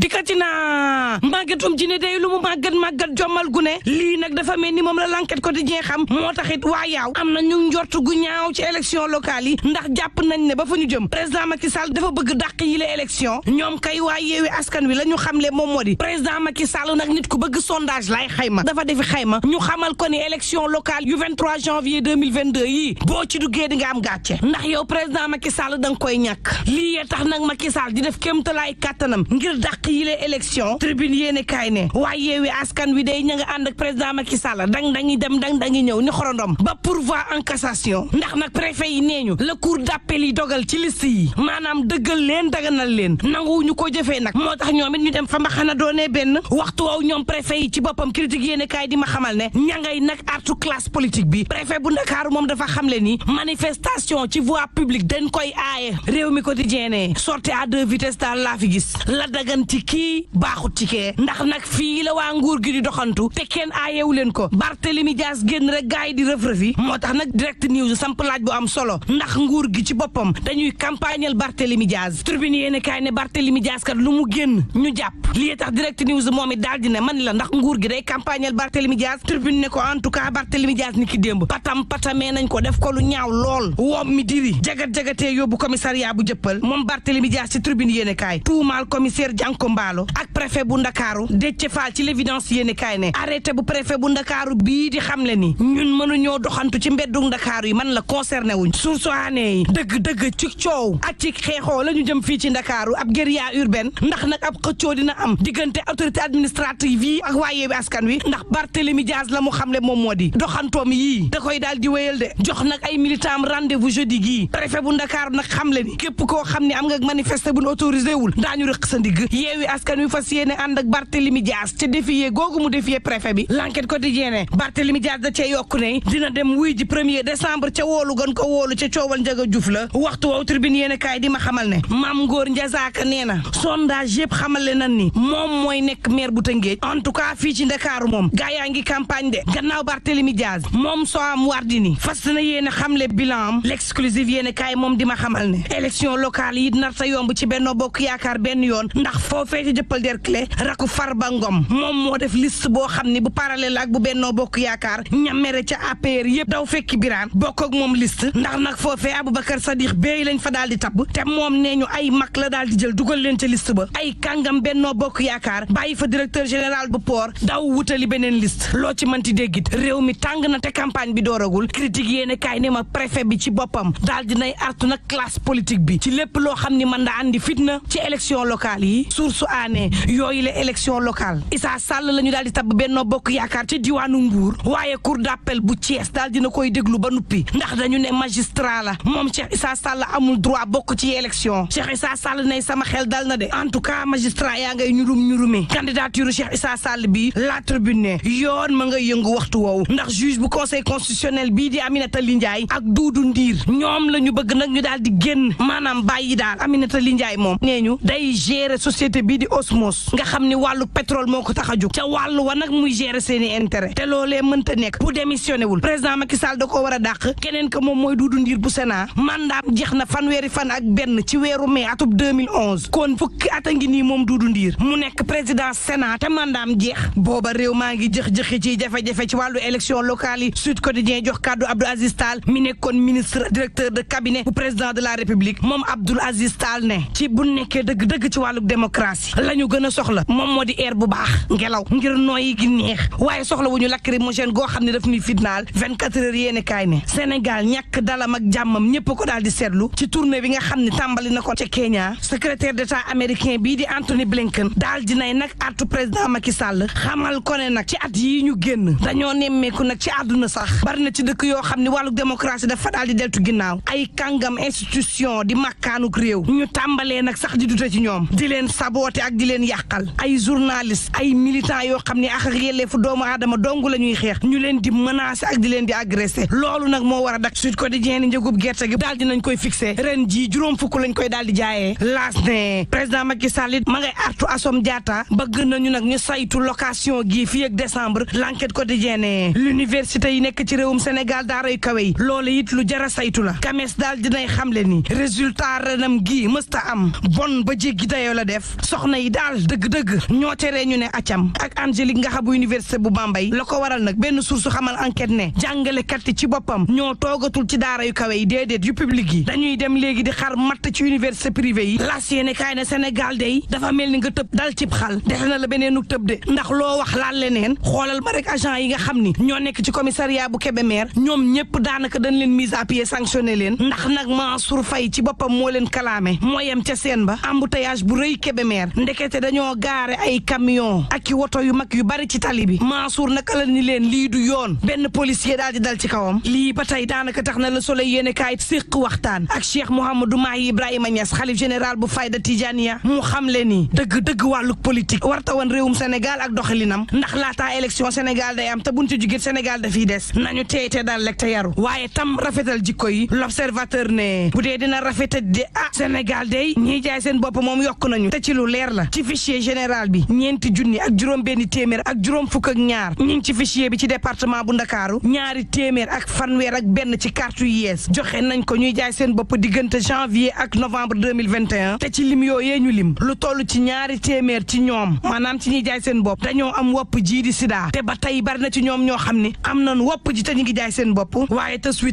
dikkati naa màggatum ji ne day lu mu màggat jommal gu ne lii nag dafa mel ni moom la l'enquête quotidien xam moo taxit waa yaaw am na ñu njort gu ñaaw ci élection locale yi ndax jàpp nañ ne ba fa ñu jëm président Macky Sall dafa bëgg dàq yi la élection ñoom kay waa yeewi askan wi la ñu xamle moom moo di président Macky Sall nag nit ku bëgg sondage lay xayma dafa defi xayma ñu xamal ko ni élection locale yu 23 janvier 2022 yii boo ci duggee di nga am gàcce ndax yow président Macky Sall da nga koy ñàkk lii yee tax nag Macky Sall di def kéemtalaay kàttanam ngir dàq yi la élection tribune yéene kaay ne waa yeewi askan wi day ña nga ànd ak président Macky Sall dangi dem dangi ñëw ni xorondom ba pourvoi en cassation ndax nag préfet yi nee ñu la cour d'appel yi dogal ci liste yi maanaam dëggal leen daganal leen nanguwuñu ko jëfee nag moo tax ñoom it ñu dem fa ma xana doonee benn waxtu woow ñoom préfet yi ci boppam critique yéene kaay di ma xamal ne ña ngay nag artu classe politique bi préfet bu Ndakaaru moom dafa xamle ni manifestation ci voie publique dañ koy aaye réew mi quotidien ne sortie à deux vitesses daal laa fi gis la daganti kii baaxut ci kee ndax nag fii la waa nguur gi di doxantu te kenn aayewu leen ko Barthélémy Dias génn rek gaay di rëf-rëfi moo tax nag direct news samp laaj bu am solo ndax nguur gi ci boppam dañuy campagnal Barthélémy Dias tribune yéene kaay ne Barthélémy Dias kat lu mu génn ñu jàpp lii tax direct news moom it daal di ne man la ndax nguur gi day campagnal Barthélémy Dias tribune ne ko en tout cas Barthélémy Dias ni ki démb patamee nañ ko def ko lu ñaaw lool woom mi diri jagatee yóbbu commissariat bu jëppal moom Barthélémy Dias ci tribune yéene kaay tuumaal commissaire Janko Mballo ak préfet bu Ndakaaru Déthié Fall ci l'évidence yéene kaay ne arrêté bu préfet bu Ndakaaru bii di xamle ni ñun mënuñoo doxantu ci mbeddu Ndakaaru yi man la concerné wuñ source aané yi dëgg ci coow ak ci xeexoo la ñu jëm fii ci Ndakaaru ab guérilla urbaine ndax nag ab xëccoo dina am diggante autorité administrative yi ak waa Yewwi Askan Wi ndax Barthélémy Dias la mu xamle moom moo di doxantoom yii da koy daal di wéyal de jox nag ay militant am rendez-vous jeudi gii préfet bu Ndakaaru nag xamle ni képp koo xam ne am nga manifester buñ autorisé wul daañu rëq sa ndigg Yewwi Askan Wi fas yéene ànd ak Barthélémy Dias ca défier googu mu défier préfet bi l'enquête quotidienne Barthélémy Dias da cee yokku ne dina dem wuy ji 1er décembre ca woolu gën ko woolu ca coowal Njaga Juuf la waxtu woow tribune yéene kaay di ma xamal ne Mame Ngor Ndiazaka nee na sondage yëpp xamale nan ni moom mooy nekk maire bu Tëngéej en tout cas fii ci Ndakaaru moom gaa yaa ngi campagne de gannaaw Barthélémy Dias moom Soham Wardini fas na yéene xamle bilan am l'exclusive yéene kaay moom di ma xamal ne élection locale yi narta yomb ci Benno Bokk Yaakaar benn yoon ndax foofee ci jëppal Derklé raku Farba Ngom moom moo def liste boo xam ni bu parallèle ak bu Benno Bokk Yaakaar ñamere ca APR yëpp daw fekki Birane bokk ak moom liste ndax nag foofee Aboubacar Sadikh Bèye lañ fa daal di tabb te moom nee ñu ay mag la daal di jël dugal leen ca liste ba ay kàngam Benno Bokk Yaakaar bàyyi fa directeur général bu port daw wutali beneen liste loo ci mënti déggit réew mi tàng na te campagne bi dooragul critique yéene kaay ne ma préfet bi ci boppam daal di nay artu nag classe politique bi ci lépp loo xam ni mën na andi fitna ci élection locale yi source aané yooyu la élection locale Issa Sall la ñu daal di tabb Benno Bokk Yaakaar ci diwaanu Mbour waaye cour d'appel bu Thiès daal dina koy déglu ba nuppi ndax dañu ne magistrat la moom Cheikh Issa Sall amul droit bokk ci élection Cheikh Issa Sall nay sama xel dal na de en tout cas magistrat yaa ngay ñurume candidature Cheikh Issa Sall bi la tribune yoon ma ngay yëngu waxtu woowu ndax juge bu conseil constitutionnel bii di Aminata Ly Ndiaye ak Doudou Ndir ñoom la ñu bëgg nag ñu daal di génn maanaam bàyyi daal Aminata Ly Ndiaye moom nee ñu day gérer société bii di Osmos nga xam ni wàllu pétrole moo ko tax a jóg ca wàllu wa nag muy gérer seeni intérêt te loolee mënta nekk bu démissionné wul président Macky Sall da ko war a dàq keneen que moom mooy Doudou Ndir bu Sénat mandaam jeex na fanweeri fan ak benn ci weeru mai atub 2011 kon fukki at a ngi nii moom Doudou Ndir mu nekk président Sénat te mandaam jeex booba réew maa ngi jëx-jëxi ci jafe-jafe ci wàllu élection locale yi Sud Quotidien jox kàddu Abdou Aziz Tall mi nekkoon ministre directeur de cabinet bu président de la République moom Abdou Aziz Tall ne ci bu nekkee dëgg ci wàllu démocratie la ñu gën a soxla moom moo di air bu baax ngelaw ngir nooyi gi neex waaye soxla wu ñu lacrymogène goo xam ne daf ñuy fitnaal 24 heures yéene kaay ne Sénégal ñàkk dalam ak jàmmam ñëpp ko daal di seetlu ci tournée bi nga xam ne tàmbali na ko ca Kenya secrétaire d'état américain bii di Anthony Blinken daal dinay nag artu président Macky Sall xamal ko ne nag ci at yi ñu génn dañoo nemmeeku nag ci àdduna sax bari na ci dëkk yoo xam ne wàllu démocratie dafa daal di deltu ginnaaw ay kàngam institution di makkaanuk réew ñu tàmbalee nag sax di dute ci ñoom di leen saboté ak di leen yàqal ay journaliste ay militant yoo xam ne ak yelleefu doomu aadama dong la ñuy xeex ñu leen di menacer ak di leen di agressé loolu nag moo war a dak Sud Quotidien ni njëgub gerte gi daal dinañ koy fixé ren ji juróom fukk lañ koy daal di jaayee laas ne président Macky Sall ma ngay artu Assome Diatta bëgg nañu nag ñu saytu location gi fii ak décembre l'enquête quotidien ne l'université yi nekk ci réewum Sénégal daaray kawe yi loolu it lu jara saytu la kames daal dinay xamle ni résultat renam gi mësta am bon ba jéggi dayoo la def soxna yi daal dëgg-dëgg ñoo teree ñu ne acam ak Angélique Ngaxa bu université bu Bambey la ko waral nag benn source xamal enquête ne jàngalekat yi ci boppam ñoo toogatul ci daara yu kawe yi déedéet yu public yi dañuy dem léegi di xar matt ci université privé yi las yéene kaay ne Sénégal day dafa mel ni nga tëb dal cib xal defe na la beneenu tëb de ndax loo wax laal leneen xoolal ma rek agent yi nga xam ni ñoo nekk ci commissariat bu Kébémer ñoom ñëpp daanaka dañ leen mise à pied sanctionné leen ndax nag Mansour Faye ci boppam moo leen kalaame moo yem ca seen ba embouteillage bu rëy Kébémer ndekete dañoo gaare ay camion ak i woto yu mag yu bari ci tali bi Mansour naka la ni leen lii du yoon benn policier daal di dal ci kawam lii ba tey daanaka tax na Le Soleil yéene kaay séq waxtaan ak Cheikh Mouhamadou Mahi Ibrahima Niass xalif général bu Fayda Tijaniya mu xam le ni dëgg wàlluk politique warta woon réewum Sénégal ak doxalinam ndax laataa élection Sénégal day am te buñ ci jugee Sénégal dafiy des nañu teeyte daal lek te yaru waaye tam rafetal jikko yi L'Observateur ne bu dee dina rafetal de Sénégal day ñiy jaay seen bopp moom yokk nañu te ci lu leer la ci fichier général bi 4 junni ak juróom benn téeméer ak juróom fukk ak ñaar ñi ngi ci fichier bi ci département bu Ndakaaru 2 téeméer ak fanweer ak benn ci carte yu yees joxe nañ ko ñuy jaay seen bopp diggante janvier ak novembre 2021 te ci lim yooyee ñu lim lu toll ci 2 téeméer ci ñoom maanaam ci ñuy jaay seen bopp dañoo am wopp ji di sida te ba tey bari na ci ñoom ñoo xam ne am nañ wopp ji te ñu ngi jaay seen bopp waaye tës wi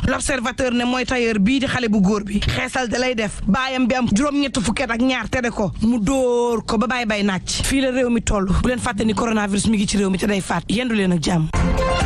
L'Observateur ne mooy tailleur bii di xale bu góor bi xeesal da lay def baayam bi am juróom-ñett fukket ak ñaar tere ko mu dóor ko ba bay naaj fii la réew mi toll bu leen fàtte ni coronavirus mi ngi ci réew mi te day faat yendu leen ak jàmm